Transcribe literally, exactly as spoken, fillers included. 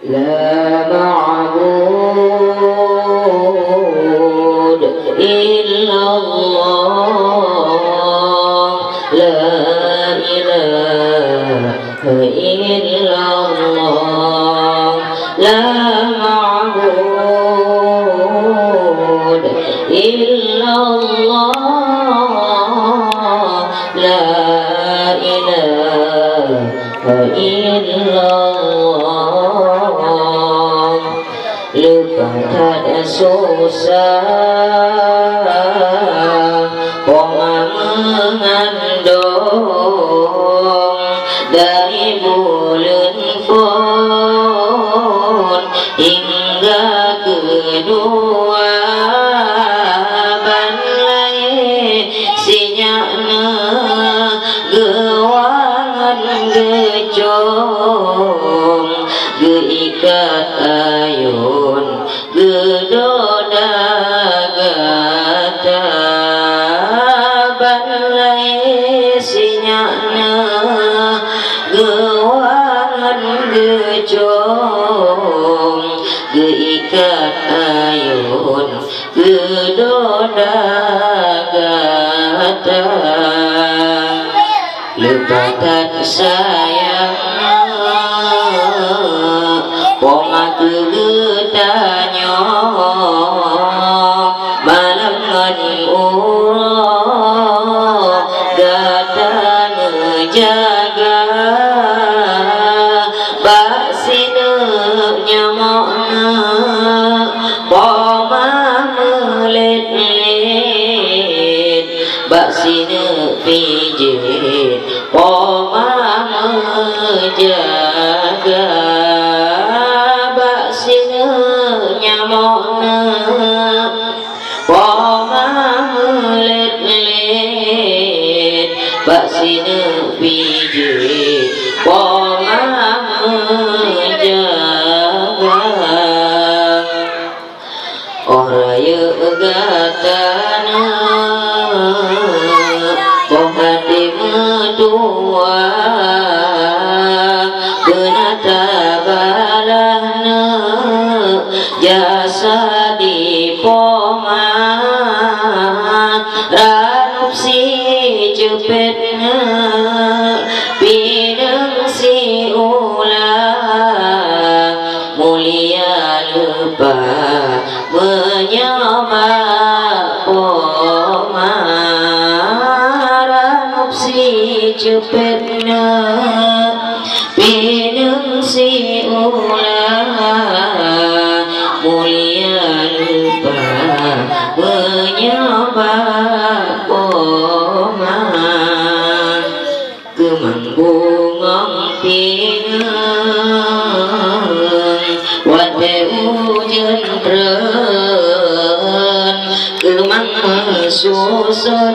لا معبود إلا الله، لا إله إلا الله، لا معبود إلا الله، لا إله إلا الله. Leupah that susah poma meungandong, dari buleuen phon hingga keudua ban lahé. Sinyak na geuwa ngon geucong, geuikat ayôn geudoda gata. Ban lahé sinyak na geuwa ngon geucong, geuikat ayôn geudoda gata. Leupah that sayang poma keu geutanyoe, malam ngon uroe gata neujaga. Bak sineuk nyamok na poma meulét-lét, bak sineuk pijét poma meujaga. Bak sineuk nyamok na poma meulét-lét, bak sineuk pijét poma meujaga. Óh rayeuk gata na boh até meutuwah, beuna tabalah na jasa di poma. Ranub siceupet na pineung siulah, mulia leupah meunyoe bak poma. Ranub siceupet na pineung siulah, mulia leupah meunyoe bak poma. Keumang bungöng pineung watée ujeuen treun, keumang meususon